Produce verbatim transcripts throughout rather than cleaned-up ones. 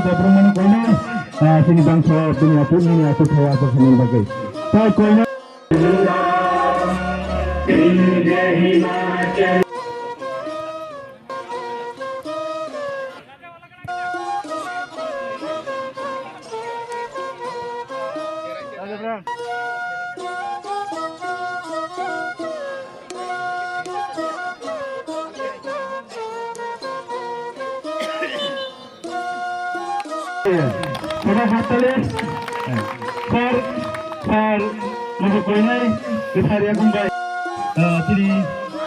Boromani koinai, ah, chini bangso dunia purnani aswk thaya aswk hwnwi bagwi. Tai koinai. Kono hattali, sir, sir, musu koinai, kisari akung bai. Ah, tini,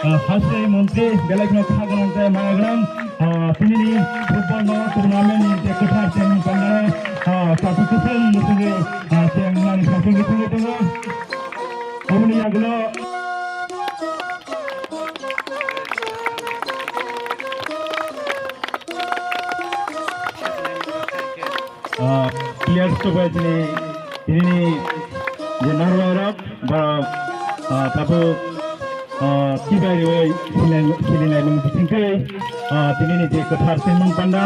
ah, hasri montri, belai kheno kha gwnang tei maya gwnang. Ah, tini ni football no tournament ni je kwthar chengmung pandao, ah, chati kwthang musugi, ah, cheng nani khasing ni thangwi tongo. Aboni yagulo. Ah, players to bai tini, tini ni je narwai rok, borok, ah, tabuk, ah, kibai riwi silai, silinai mung bisingtwi, ah, tini ni je kwthar tongmung panda,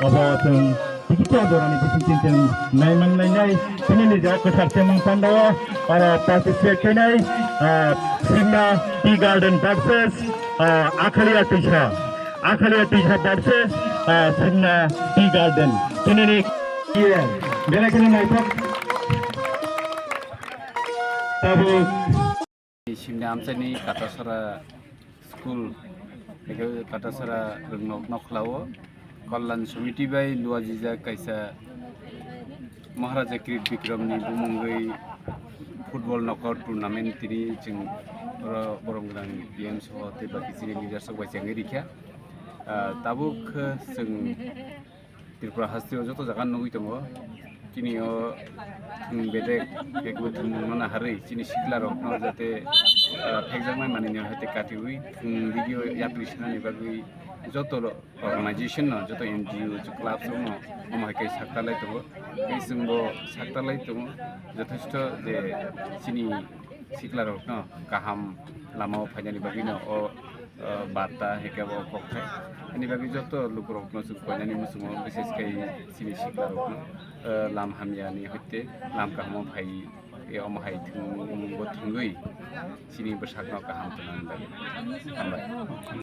obo chwng Tikita borani bising tin tin nai man nai nai. Tini ni jao kwthar chemang pandao. Oro participate khainai, ah, Simna Tea Garden versus, ah, Akhalia Tisa. Akhalia Tisa versus, ah, Simna Tea Garden. Tini ni belai kheno naithok. Tabuk. Simni amchaini Katasara school, eke Katasara rwngnok nokhlao Kalyan Samiti bai luajijak kaisa Maharaja Kirit Bikramni bumungwi football knockout tournament tini chwng oro Boromgwnang P M soho tei baki chini leaders rok bai chengwi rikha. Ah, tabuk, eh, chwng Tripura hasteo joto jaga nugwi tongo. Chini o thwng bedek, ekbo thwng mano harwi chini sikla rokno jate, ah, phekjaknai manwino hai tei katiwi thwng video yapri sanani bagwi joto lo-, organization no, joto N G O, joto clubs rokno omo hai khe saktalai tongo. Tei chwngbo saktalai tongo, jothesto je chini sikla rokno kaham lama o phainani bagwi no o, o, barta hai khe bo kokthai. Ani bagwi joto lukurokno chwng koinani muchungo, bises khe chini sikla rokno, o, lam hamya ni hoite lam kaham o phai, e, omo hai thwng, bo thwngwi chini bwsakno kaham tongna bagwi. Hambai.